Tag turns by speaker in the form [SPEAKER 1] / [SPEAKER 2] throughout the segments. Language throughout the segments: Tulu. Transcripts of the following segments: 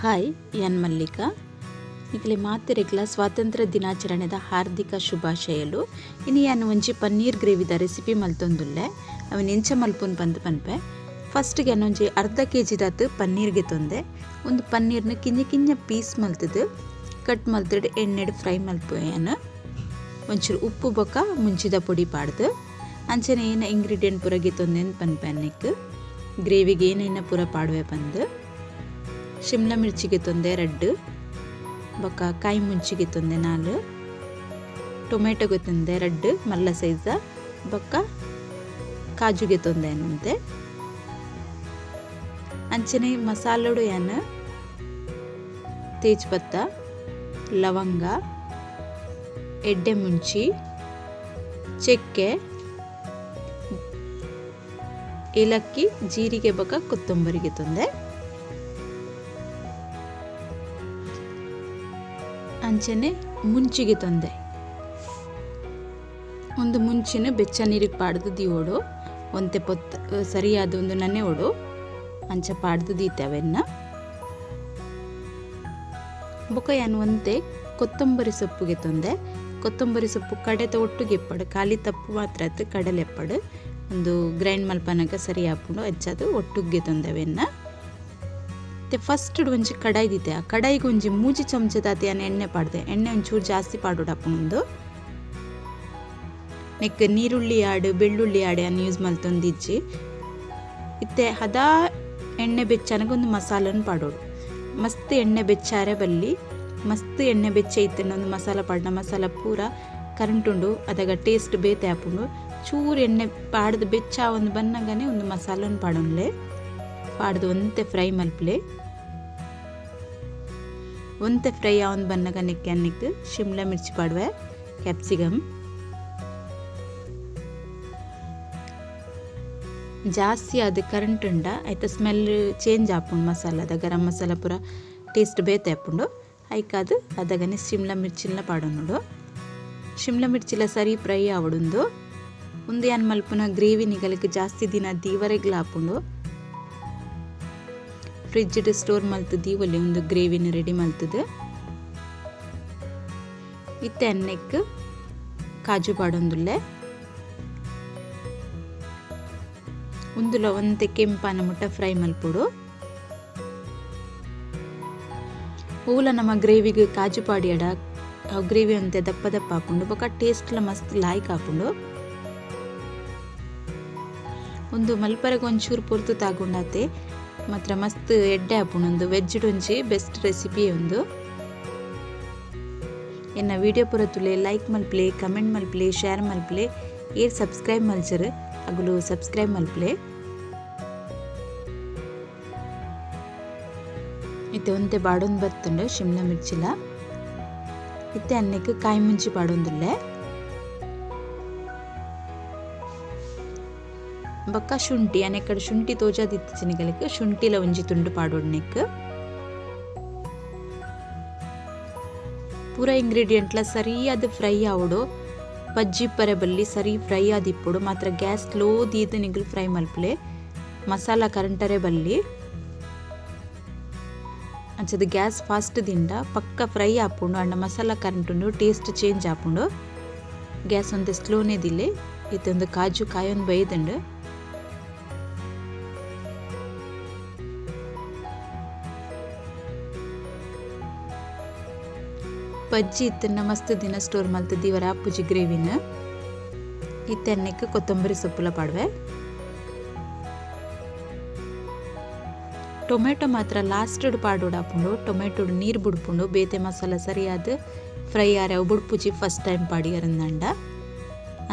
[SPEAKER 1] ಹಾಯ್, ಯಾನ್ ಮಲ್ಲಿಕಾ. ನಿಕಲೆ ಮಾತೆರೆಗ್ಲ ಸ್ವಾತಂತ್ರ್ಯ ದಿನಾಚರಣೆದ ಹಾರ್ದಿಕ ಶುಭಾಶಯಲು. ಇನಿ ಯಾನ್ ಒಂಜಿ ಪನ್ನೀರ್ ಗ್ರೇವಿದ ರೆಸಿಪಿ ಮಲ್ತೊಂದುಲ್ಲೆ. ಅವೆನ್ ಎಂಚ ಮಲ್ಪುನ್ ಪಂದ್ ಪನ್ಪೆ. ಫಸ್ಟ್ ಗೆ ಒಂಜಿ ಅರ್ಧ ಕೆಜಿ ದಾತ್ ಪನ್ನೀರ್ ಗೆತೊಂದೆ. ಒಂದು ಪನ್ನೀರ್ನ ಕಿಂಜ ಕಿಂಜ ಪೀಸ್ ಮಲ್ತದು ಕಟ್ ಮಲ್ತದು ಎಣ್ಣೆಡ್ ಫ್ರೈ ಮಲ್ಪುವೆ ಯಾನ್. ಒಂಚೂರು ಉಪ್ಪು ಬೊಕ ಮುಂಚಿದ ಪೊಡಿ ಪಾಡ್ದು ಅಂಚನೆ ಏನ ಇಂಗ್ರೀಡಿಯೆಂಟ್ ಪೂರ ಗೆತೊಂದೆ ಪನ್ಪೆ. ಅನ್ನಕ್ಕೆ ಗ್ರೇವಿಗೆ ಏನೇನ ಪೂರ ಪಾಡುವೆ ಪಂದ್. ಶಿಮ್ಲಾ ಮಿರ್ಚಿಗೆ ತೊಂದೆ 2, ಬೊಕ ಕಾಯಿ ಮುಂಚಿಗೆ ತೊಂದೆ 4, ಟೊಮೆಟೊಗೆ ತೊಂದೆ 2 ಮಲ್ಲ ಸೈಜ, ಬೊಕ ಕಾಜುಗೆ ತೊಂದೆ ಏನಂತೆ. ಅಂಚನೆ ಮಸಾಲೋಡು ಯಾನ್ ತೇಜ್ಪತ್ತ, ಲವಂಗ, ಎಡ್ಡೆ ಮುಂಚಿ, ಚಕ್ಕೆ, ಏಲಕ್ಕಿ, ಜೀರಿಗೆ ಬೊಕ ಕೊತ್ತಂಬರಿಗೆ ತೊಂದೆ. ಅಂಚನೆ ಮುಂಚಿಗೆ ತೊಂದೆ. ಒಂದು ಮುಂಚಿನ ಬೆಚ್ಚ ನೀರಿಗೆ ಪಾಡ್ದು ದೀವೋಡು, ಒಂತೆ ಪೊತ್ತು ಸರಿಯಾದ ಒಂದು ನನೆ ಓಡು ಅಂಚ ಪಾಡ್ದು ದೀತೆ ಅವೆನ್ನ. ಬೊಕ ಯಾನ್ ಒಂತೆ ಕೊತ್ತಂಬರಿ ಸೊಪ್ಪುಗೆ ತೊಂದೆ. ಕೊತ್ತಂಬರಿ ಸೊಪ್ಪು ಕಡೆತ ಒಟ್ಟುಗೆ ಎಪ್ಪಡು, ಖಾಲಿ ತಪ್ಪು ಮಾತ್ರ ಆತು ಕಡಲೆ ಎಪ್ಪಡು. ಒಂದು ಗ್ರೈಂಡ್ ಮಲ್ಪನಗ ಸರಿ ಆಪುಂಡು, ಅಚ್ಚದು ಒಟ್ಟುಗೆ ತೊಂದೆ ಅವೆನ್ನ. ಫಸ್ಟ್ ಒಂಜಿ ಕಡಾಯಿ ದಿತ್ತೆ. ಆ ಕಡಾಯಿಗೆ ಒಂಜಿ 3 ಚಮಚದಾತಿ ಯಾನ್ ಎಣ್ಣೆ ಪಾಡ್ದೆ. ಎಣ್ಣೆ ಒಂಚೂರು ಜಾಸ್ತಿ ಪಾಡೋಡಪ್ಪುಂಡು. ನೆಕ್ ನೀರುಳ್ಳಿ ಆಡು ಬೆಳ್ಳುಳ್ಳಿ ಆಡು ಯಾನ್ ಯೂಸ್ ಮಲ್ತೊಂದಿಜ್ಜಿ. ಇತ್ತೆ ಹದಾ ಎಣ್ಣೆ ಬೆಚ್ಚನಗ ಒಂದು ಮಸಾಲನ್ ಪಾಡೋಡು. ಮಸ್ತ್ ಎಣ್ಣೆ ಬೆಚ್ಚಾರೆ ಬಲ್ಲಿ, ಮಸ್ತ್ ಎಣ್ಣೆ ಬೆಚ್ಚ ಇತ್ತೆ ಒಂದು ಮಸಾಲ ಪಾಡ್ನ ಮಸಾಲ ಪೂರ ಕರೆಂಟುಂಡು, ಅದಾಗ ಟೇಸ್ಟ್ ಬೇತೆ ಆಪುಂಡು. ಚೂರು ಎಣ್ಣೆ ಪಾಡ್ದು ಬೆಚ್ಚ ಒಂದು ಬನ್ನಗನೆ ಒಂದು ಮಸಾಲನ್ ಪಾಡೊನ್ಲೆ. ಪಾಡ್ದು ಒಂತೆ ಫ್ರೈ ಮಲ್ಪಲೆ. ಒಂತೆ ಫ್ರೈ ಆವೊಂದು ಬನ್ನಗ ನೆಕ್ಕೆ ಅನ್ನಕ್ಕೆ ಶಿಮ್ಲಾ ಮಿರ್ಚಿ ಪಾಡುವೆ, ಕ್ಯಾಪ್ಸಿಕಮ್ ಜಾಸ್ತಿ ಅದು ಕರೆಂಟ್ ಉಂಡ ಆಯ್ತ ಸ್ಮೆಲ್ ಚೇಂಜ್ ಆಪುಂಡು ಮಸಾಲದ, ಗರಂ ಮಸಾಲ ಪೂರ ಟೇಸ್ಟ್ ಬೇತೆ ಆಪುಂಡು. ಐಕಾದು ಅದಗನೆ ಶಿಮ್ಲಾ ಮಿರ್ಚಿನ ಪಾಡೊನುಡು. ಶಿಮ್ಲಾ ಮಿರ್ಚಿಲ ಸರಿ ಫ್ರೈ ಆವಡುಂದು. ಉಂದು ಯಾನ್ ಮಲ್ಪುನ ಗ್ರೇವಿ ನಿಗಲಿಗೆ ಜಾಸ್ತಿ ದಿನ ದೀವರೆಗ್ಲ ಆಪುಂಡು. ಫ್ರಿಜ್ ಸ್ಟೋರ್ ಮಲ್ತು ದೀವೊಲಿ ಒಂದು ಗ್ರೇವಿನ ರೆಡಿ ಮಲ್ತದು. ಇತ್ತೆ ಅನ್ನಕ್ಕೆ ಕಾಜು ಪಾಡೊಂದುಲ್ಲೆ. ಉಂದುಲ ಒಂತೆ ಕೆಂಪಾನ ಮುಟ್ಟ ಫ್ರೈ ಮಲ್ಪೊಡು. ಹೂಲ ನಮ್ಮ ಗ್ರೇವಿಗೆ ಕಾಜು ಪಾಡಿಯಡ ಗ್ರೇವಿ ಒಂತೆ ದಪ್ಪ ದಪ್ಪ ಆಪುಂಡು, ಬೊಕ ಟೇಸ್ಟ್ಲ ಮಸ್ತ್ ಲಾಯ್ಕ್ ಆಪುಂಡು. ಒಂದು ಮಲ್ಪರೆಗೆ ಒಂಚೂರು ಪೊರ್ತು ತಾಗುಂಡಾತೆ ಮಾತ್ರ ಮಸ್ತ್ ಎಡ್ಡೆ ಆಪುಂಡು. ಒಂದು ವೆಜ್ ಒಂಜಿ ಬೆಸ್ಟ್ ರೆಸಿಪಿ ಒಂದು. ಎನ್ನ ವಿಡಿಯೋ ಪೂರ ತುಲೆ ಲೈಕ್ ಮಲ್ಪಲೆ, ಕಮೆಂಟ್ ಮಲ್ಪಲೆ, ಶೇರ್ ಮಲ್ಪಲೆ, ಏರ್ ಸಬ್ಸ್ಕ್ರೈಬ್ ಮಲ್ಚರು ಅಗುಲು ಸಬ್ಸ್ಕ್ರೈಬ್ ಮಲ್ಪಲೆ. ಇತ್ತೆ ಒಂತೆ ಬಾಡೊಂದು ಬತ್ತುಂಡು ಶಿಮ್ಲಾ ಮಿರ್ಚಿಲ. ಇತ್ತೆ ಅನ್ನಕ್ಕೆ ಕಾಯಿ ಮುಂಚಿ ಪಾಡೊಂದುಲ್ಲೆ. ಬೊಕ್ಕ ಶುಂಠಿ ಅನೆಕ್ಕಡೆ ಶುಂಠಿ ತೋಜಾದಿತ್ತು ಚಿನಿಗಲಿಕ್ಕೆ ಶುಂಠಿಲ ಒಂಜಿ ತುಂಡು ಪಾಡೊಡ್ನೆಕ್. ಪೂರ ಇಂಗ್ರೀಡಿಯೆಂಟ್ಲ ಸರಿಯಾದ ಫ್ರೈ ಆವಡು, ಬಜ್ಜಿ ಪರೆ ಬಲ್ಲಿ ಸರಿ ಫ್ರೈ ಆದಿಪ್ಪುಡು. ಮಾತ್ರ ಗ್ಯಾಸ್ ಸ್ಲೋ ದೀದ್ ನಿಗಲು ಫ್ರೈ ಮಲ್ಪಲೆ, ಮಸಾಲ ಕರೆಂಟರೆ ಬಲ್ಲಿ. ಅಂಚದ ಗ್ಯಾಸ್ ಫಾಸ್ಟ್ ದಿಂಡ ಪಕ್ಕ ಫ್ರೈ ಆಪುಂಡು, ಅಂಡ ಮಸಾಲ ಕರೆಂಟುಂಡು ಟೇಸ್ಟ್ ಚೇಂಜ್ ಆಪುಂಡು. ಗ್ಯಾಸ್ ಒಂತೆ ಸ್ಲೋನೇ ದಿಲ್ಲೆ. ಇತ್ತೊಂದು ಕಾಜು ಕಾಯೊಂದು ಬೈದಂಡು. ಬಜ್ಜಿ ಇತ್ತನ್ನ ಮಸ್ತ್ ದಿನ ಸ್ಟೋರ್ ಮಲ್ತು ದೀವರ ಪುಜಿ ಗ್ರೇವಿನ. ಇತ್ತೆ ಅನ್ನಕ್ಕೆ ಕೊತ್ತಂಬರಿ ಸೊಪ್ಪುಲ ಪಾಡುವೆ. ಟೊಮೆಟೊ ಮಾತ್ರ ಲಾಸ್ಟ್ ಪಾಡೋಡಾಪುಂಡು. ಟೊಮೆಟೊ ನೀರು ಬುಡ್ಪುಂಡು, ಬೇತೆ ಮಸಾಲ ಸರಿಯಾದ ಫ್ರೈ ಆರೆ ಅವು ಬುಡ್ಪುಜಿ ಫಸ್ಟ್ ಟೈಮ್ ಪಾಡಿಯರಂದಂಡ.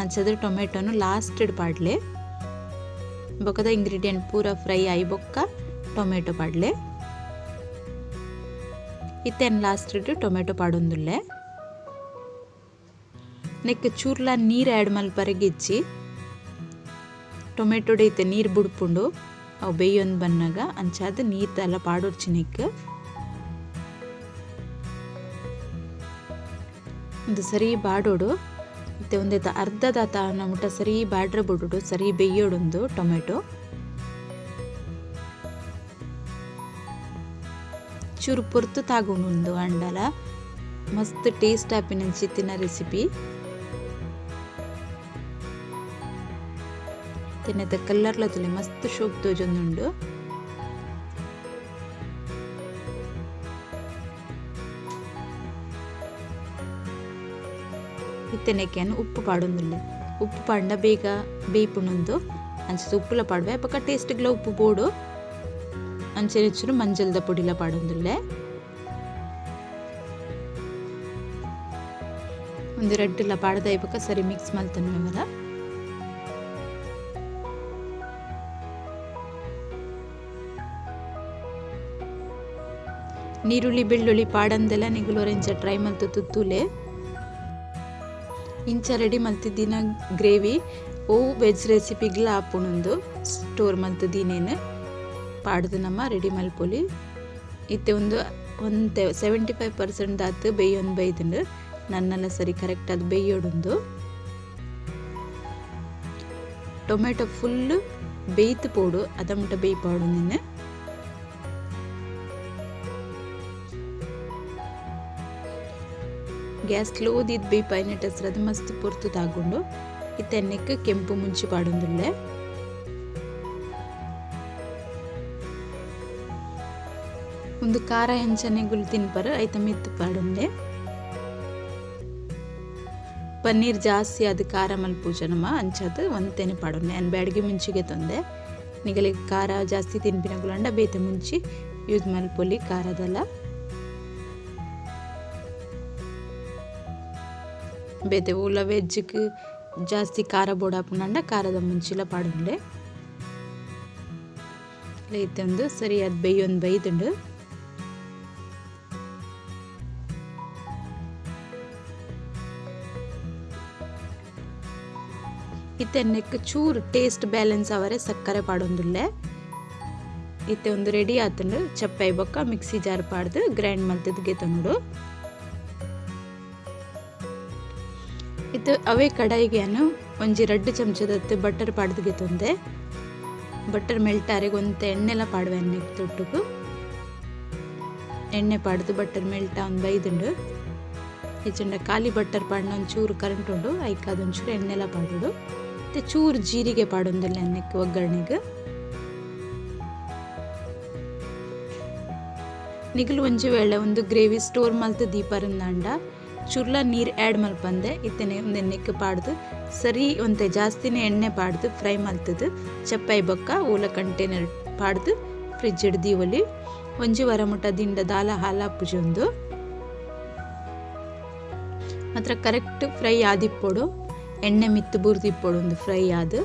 [SPEAKER 1] ಅಂಚದ ಟೊಮೆಟೊನು ಲಾಸ್ಟ್ ಪಾಡ್ಲೆ. ಬೊಕದ ಇಂಗ್ರೀಡಿಯೆಂಟ್ ಪೂರ ಫ್ರೈ ಆಯಿ ಬೊಕ್ಕ ಟೊಮೆಟೊ ಪಾಡ್ಲೆ. ಇತ್ತೆನ್ ಲಾಸ್ಟ್ ಟೊಮೆಟೊ ಪಾಡೊಂದುಲ್ಲೆ. ನೆಕ್ ಚೂರ್ಲ ನೀರು ಆ್ಯಡ್ ಮಲ್ಪರೆಗೆ ಇಜ್ಜಿ. ಟೊಮೆಟೊಡೆ ಇತ್ತೆ ನೀರು ಬುಡ್ಪುಂಡು ಅವು ಬೇಯೊಂದು ಬನ್ನಾಗ ಅಂಚಾದ ನೀರು ತಲ ಪಾಡೊಡ್ಚಿ ನೆಕ್. ಒಂದು ಸರಿ ಬಾಡೋಡು. ಇತ್ತೆ ಒಂದೇತ ಅರ್ಧದಾತ ಮುಟ್ಟ ಸರಿ ಬಾಡ್ರೆ ಬಿಡೋಡು, ಸರಿ ಬೇಯೋಡೊಂದು ಟೊಮೆಟೊ. ಚೂರು ಪೊರ್ತು ತಾಗುಂಡು ಅಂಡಲ ಮಸ್ತ್ ಟೇಸ್ಟ್ ಆಪಿನಂಚಿತ್ತಿನ ರೆಸಿಪಿ. ತಿನ್ನದ ಕಲ್ಲರ್ಲ ತುಲೆ ಮಸ್ತ್ ಶೋಕ್ ತೋಜೊಂದುಂಡು. ಇತ್ತೆನೆಕ್ಕೆನ್ ಉಪ್ಪು ಪಾಡೊಂದುಲ್ಲೆ. ಉಪ್ಪು ಪಾಂಡ ಬೇಗ ಬೇಯ್ಪುಂಡು ಅಂಚ ಉಪ್ಪುಲ ಪಾಡುವೆ ಬೊಕ ಟೇಸ್ಟ್ಗ್ಲ ಉಪ್ಪು ಬೋಡು. ಅಂಚೆ ಚೂರು ಮಂಜಲ್ದ ಪೊಡಿಲ ಪಾಡೊಂದುಲ್ಲೆ. ಒಂದು ರಡ್ಡುಲ ಪಾಡದ ಬೊಕ ಸರಿ ಮಿಕ್ಸ್ ಮಲ್ತೊನ್ವೆಮಲ. ನೀರುಳ್ಳಿ ಬೆಳ್ಳುಳ್ಳಿ ಪಾಡಂದೆಲ್ಲ ನಿಗುಲೊರೆಂಚ ಟ್ರೈ ಮಲ್ತು ತುತ್ತುಲೆ. ಇಂಚ ರೆಡಿ ಮಲ್ತಿದ್ದಿನ ಗ್ರೇವಿ ಓ ವೆಜ್ ರೆಸಿಪಿಗ್ಲ ಆಪುಣುಂದು ಸ್ಟೋರ್ ಮಲ್ತಿದ್ದೀನೇನು ಪಾಡ್ದು ನಮ್ಮ ರೆಡಿ ಮಲ್ಪೊಲಿ. ಇತ್ತೆ ಒಂದು ಒಂತೆ 75% ದಾತು ಬೇಯೊಂದು ಬೈದುಂಡು. ನನ್ನೆಲ್ಲ ಸರಿ ಕರೆಕ್ಟ್ ಅದು ಬೇಯೋಡುಂದು. ಟೊಮೆಟೊ ಫುಲ್ ಬೇಯ್ತು ಪೋಡು ಅದ ಮುಟ್ಟ ಬೇಯ್ಪಾಡು ನಿನ್ನೆ. ಗ್ಯಾಸ್ ಸ್ಲೋ ದಿದ್ ಬೇಯ್ಪಾಯಿನ ಟೆಸ್ರದು ಮಸ್ತ್ ಪೊರ್ತು ತಾಗುಂಡು. ಇತ್ತೆನ್ನೆಕ್ ಕೆಂಪು ಮುಂಚಿ ಪಾಡೊಂದುಲ್ಲೆ. ಒಂದು ಖಾರ ಎಂಚನೆ ಗುಲ್ ತಿನ್ಪರು ಐತ ಮಿತ್ತು ಪಾಡೊಂದೆ. ಪನ್ನೀರ್ ಜಾಸ್ತಿ ಅದು ಖಾರ ಮಲ್ಪೂಜನಮ್ಮ ಅಂಚದು ಒಂತೇನೆ ಪಾಡೊಂದೆ. ಅನ್ ಬ್ಯಾಡಿಗೆ ಮುಂಚಿಗೆ ತಂದೆ ನಿಗಲಿ ಖಾರ ಜಾಸ್ತಿ ತಿನ್ಪಿನ ಗುಲಂಡ ಬೇತೆ ಮುಂಚಿ ಯೂಸ್ ಮಲ್ಪೊಲಿ ಖಾರದಲ್ಲ. ಬೇತೆ ಊಲ ವೆಜ್ಗೆ ಜಾಸ್ತಿ ಖಾರ ಬೋಡಾಪುನಂಡ ಖಾರದ ಮುಂಚಿಲ ಪಾಡುಂಡೆ. ಇತ್ತೊಂದು ಸರಿ ಅದು ಬೇಯೊಂದು ಬೈದುಂಡು. ಇತ್ತೆನ್ನೆಕ್ ಚೂರು ಟೇಸ್ಟ್ ಬ್ಯಾಲೆನ್ಸ್ ಅವರೆ ಸಕ್ಕರೆ ಪಾಡೊಂದುಲ್ಲೆ. ಇತ್ತೆ ಒಂದು ರೆಡಿ ಆತುಂಡು. ಚಪ್ಪೈ ಬೊಕ್ಕ ಮಿಕ್ಸಿ ಜಾರ್ ಪಾಡ್ದು ಗ್ರೈಂಡ್ ಮಲ್ತದ ಗೆತೊನುಡು. ಇತ್ತು ಅವೇ ಕಡಾಯಿಗೆ ಒಂಜಿ ರಡ್ಡು ಚಮಚದತ್ತು ಬಟರ್ ಪಾಡ್ದು ಗೆತೊಂದೆ. ಬಟರ್ ಮೆಲ್ಟ್ ಆರೆಗ್ ಒಂತೆ ಎಣ್ಣೆಲ ಪಾಡುವೆ ಅನ್ನೆಗ್ ತೊಟ್ಟುಗು. ಎಣ್ಣೆ ಪಾಡ್ದು ಬಟರ್ ಮೆಲ್ಟ್ ಒಂದು ಬೈದುಂಡು. ಇಜ್ಜಂಡ ಖಾಲಿ ಬಟರ್ ಪಾಡ್ನ ಒಂಚೂರು ಕರೆಂಟ್ ಉಂಡು ಐಕಾದ ಒಂಚೂರು ಎಣ್ಣೆಲ ಪಾಡೋಡು. ಮತ್ತೆ ಚೂರು ಜೀರಿಗೆ ಪಾಡೊಂದುಲ್ಲೆ ಅನ್ನಕ್ಕೆ ಒಗ್ಗರಣೆಗೆ. ನಿಗಲು ಒಂಜಿ ವೇಳೆ ಒಂದು ಗ್ರೇವಿ ಸ್ಟೋರ್ ಮಲ್ತು ದೀಪರಂದಾಂಡ ಚೂರ್ಲ ನೀರು ಆ್ಯಡ್ ಮಲ್ಪಂದೆ ಇತ್ತನೆ ಒಂದು ಎಣ್ಣೆಕ್ಕೆ ಪಾಡ್ದು ಸರಿ ಒಂತೆ ಜಾಸ್ತಿನೇ ಎಣ್ಣೆ ಪಾಡ್ದು ಫ್ರೈ ಮಲ್ತದು ಚಪ್ಪೈ ಬೊಕ್ಕ ಓಲ ಕಂಟೈನರ್ ಪಾಡ್ದು ಫ್ರಿಜ್ ದೀವಲಿ. ಒಂಜಿ ವರ ಮುಟ್ಟ ದಿಂಡ ದಾಲ ಹಾಲಾಪುಜೊಂದು ಮಾತ್ರ ಕರೆಕ್ಟ್ ಫ್ರೈ ಆದಿಪ್ಪೊಡು. ಎಣ್ಣೆ ಮಿತ್ತು ಬುರ್ದಿಪ್ಪೊಡು ಒಂದು ಫ್ರೈ ಆದು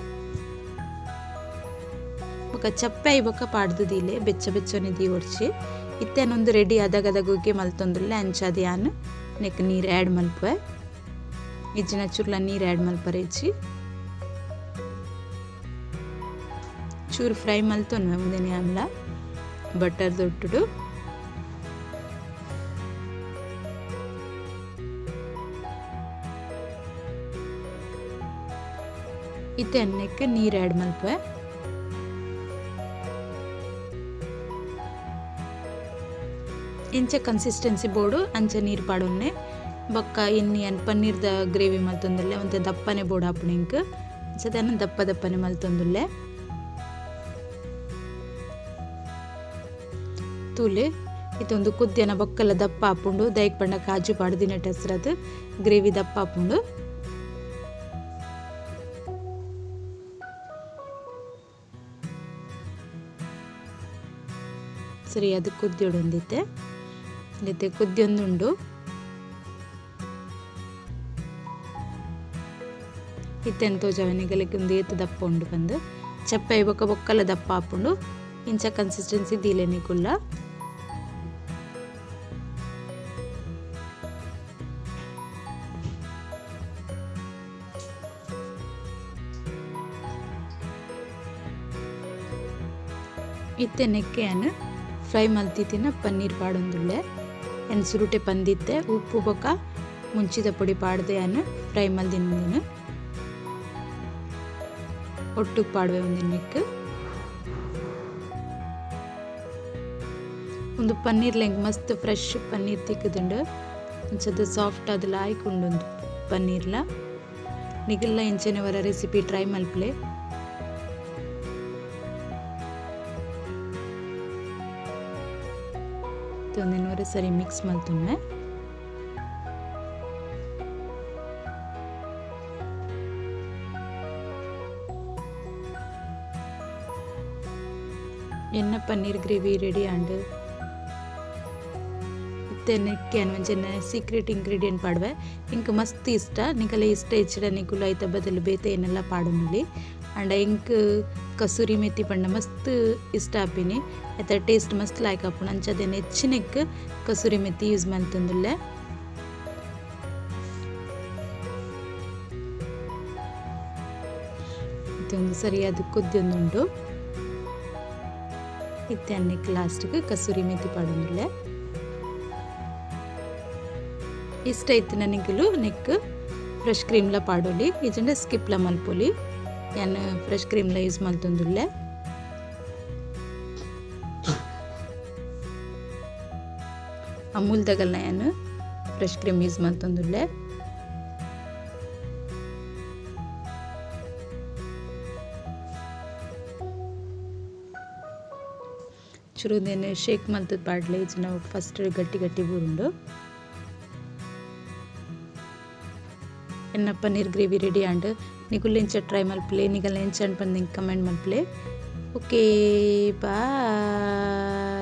[SPEAKER 1] ಬೊಕ್ಕ ಚಪ್ಪೈ ಬೊಕ್ಕ ಪಾಡ್ದು ದೀಲೆ ಬೆಚ್ಚ ಬೆಚ್ಚನೆ ದೀವೊಡ್ಚಿ. ಇತ್ತೇನೊಂದು ರೆಡಿ ಆದಾಗದಾಗೋಗಿ ಮಲ್ತೊಂದುಲ್ಲೆ ಅಂಚಾದ ಯಾನ್ ನೆಕ್ ನೀರು ಆ್ಯಡ್ ಮಲ್ಪುವೆ. ಇಜ್ಜಿನ ಚೂರ್ಲ ನೀರು ಆ್ಯಡ್ ಮಲ್ಪರೆ ಇಜ್ಜಿ. ಚೂರು ಫ್ರೈ ಮಲ್ತೊನ್ವೆ ಮುಂದೆನೆ ಆಮ್ಲ ಬಟರ್ ದೊಡ್ಡು. ಇತ್ತೆ ಅನ್ನಕ್ಕೆ ನೀರು ಆ್ಯಡ್ ಮಲ್ಪುವೆ. ಇಂಚ ಕನ್ಸಿಸ್ಟೆನ್ಸಿ ಬೋಡು ಅಂಚ ನೀರು ಪಾಡೊನ್ನೆ. ಬೊಕ್ಕ ಇನ್ನಿ ಅನ್ ಪನ್ನೀರ್ದ ಗ್ರೇವಿ ಮಲ್ತೊಂದುಲ್ಲೆ ಒಂತೆ ದಪ್ಪನೆ ಬೋಡು ಆಪುಂಡು ಇಂಕ್. ಅಂಚ ದಪ್ಪ ದಪ್ಪನೆ ಮಲ್ತೊಂದುಲ್ಲೆ. ತೂಲೆ ಇದೊಂದು ಕುದ್ಯನ ಬೊಕ್ಕಲ ದಪ್ಪ ಆಪುಂಡು. ದೈಕ್ ಪಂಡ ಕಾಜು ಪಾಡ್ದಿನ ಟೆಸ್ರದು ಗ್ರೇವಿ ದಪ್ಪ ಆಪುಂಡು. ಸರಿ ಅದು ಕುದ್ದಿಡೊಂದಿತ್ತೆ. ಇತ್ತೆ ಕುದ್ಯೊಂದುಂಡು. ಇತ್ತೆನ್ ತೋಜಾವೆ ನಿಗಲಿಗೆ ಒಂದು ಏತು ದಪ್ಪ ಉಂಡು ಬಂದು ಚಪ್ಪೆ ಬೊಕ್ಕ ಬೊಕ್ಕಲ ದಪ್ಪ ಆಪುಂಡು. ಇಂಚ ಕನ್ಸಿಸ್ಟೆನ್ಸಿ ದೀಲೆ ನಿಕುಲ್ಲ. ಇತ್ತೆ ನೆಕ್ಕೆಯನ್ನು ಫ್ರೈ ಮಲ್ತಿತ್ತಿನ ಪನ್ನೀರ್ ಪಾಡೊಂದುಲ್ಲೆ. ಎನ್ ಸುರುಟೆ ಪಂದಿತ್ತೆ ಉಪ್ಪು ಬೊಕ್ಕ ಮುಂಚಿದ ಪೊಡಿ ಪಾಡ್ದೆ ಅನ್ನು ಫ್ರೈ ಮಲ್ದಿನ ಒಟ್ಟುಗೆ ಪಾಡುವೆ ಒಂದಿನ ನೆಕ್. ಉಂದು ಪನ್ನೀರ್ ಲೆಂಕ್ ಮಸ್ತ್ ಫ್ರೆಶ್ ಪನ್ನೀರ್ ತಿಕ್ಕುದುಂಡು. ಅಂಚದ ಸಾಫ್ಟ್ ಆದ್ ಲಾಯ್ಕ್ ಉಂಡು ಉಂದು ಪನ್ನೀರ್ಲ. ನಿಗುಲ್ಲ ಇಂಚನೆ ವರ ರೆಸಿಪಿ ಟ್ರೈ ಮಲ್ಪುಲೆ. ಒಂದೆನ್ ವರ ಸರಿ ಮಿಕ್ಸ್ ಮಲ್ತುನ್ನೆ. ಎನ್ನ ಪನ್ನೀರ್ ಗ್ರೇವಿ ರೆಡಿ ಆಂಡ್. ಇತ್ತೆ ಒಂಜೆನ ಸೀಕ್ರೆಟ್ ಇಂಗ್ರೀಡಿಯೆಂಟ್ ಪಾಡುವೆ. ಇಂಕ್ ಮಸ್ತ್ ಇಷ್ಟ, ನಿಕಲೆ ಇಷ್ಟ ಇಚ್ಚಿಡ ನಿಕುಲು ಐತ ಬದಲು ಬೇತೆ ಏನೆಲ್ಲ ಪಾಡುನಲ್ಲಿ. ಅಂಡ ಇಂಕ್ ಕಸೂರಿ ಮೆಥಿ ಪಂಡ ಮಸ್ತ್ ಇಷ್ಟ ಆಪಿನಿ, ಐತ ಟೇಸ್ಟ್ ಮಸ್ತ್ ಲಾಯ್ಕ್ ಆಪುಂಡು. ಅಂಚ ಅದೇನು ಹೆಚ್ಚಿನಕ್ಕೆ ಕಸೂರಿ ಮೆಥಿ ಯೂಸ್ ಮಲ್ತೊಂದುಲ್ಲೆ. ಒಂದು ಸರಿಯಾದ ಕೊದ್ದಿಯೊಂದುಂಡು. ಇತ್ತೆ ಅನ್ನಕ್ಕೆ ಲಾಸ್ಟ್ಗೆ ಕಸೂರಿ ಮೆಥಿ ಪಾಡೊಂದುಲ್ಲೆ. ಇಷ್ಟ ಇತ್ತು ನನಗಿಲು ನೆಕ್ ಫ್ರೆಶ್ ಕ್ರೀಮ್ಲ ಪಾಡೋಲಿ, ಇಜಂಡ ಸ್ಕಿಪ್ಲ ಮಲ್ಪೊಲಿ. ಯಾನ್ ಫ್ರೆಶ್ ಕ್ರೀಮ್ಲ ಯೂಸ್ ಮಲ್ತೊಂದುಲ್ಲೆ. ಅಮೂಲ್ ದಗಲ್ನ ಯಾನ್ ಫ್ರೆಶ್ ಕ್ರೀಮ್ ಯೂಸ್ ಮಲ್ತೊಂದುಲ್ಲೆ. ಚುರುದೇನೆ ಶೇಕ್ ಮಲ್ತದ ಪಾಡ್ಲೆ, ಇಜ್ಜಿಂಡ ಫಸ್ಟ್ ಗಟ್ಟಿ ಗಟ್ಟಿ ಬೂರುಂಡು. ಎನ್ನ ಪನ್ನೀರ್ ಗ್ರೇವಿ ರೆಡಿ ಆಂಡ್. ನಿಗುಲ್ ಎಂಚ ಟ್ರೈ ಮಲ್ಪುಲೆ, ನಿಗಲ್ ಎಂಚ ಪಂದ್ ಕಮೆಂಟ್ ಮಲ್ಪುಲೆ. Okay, bye.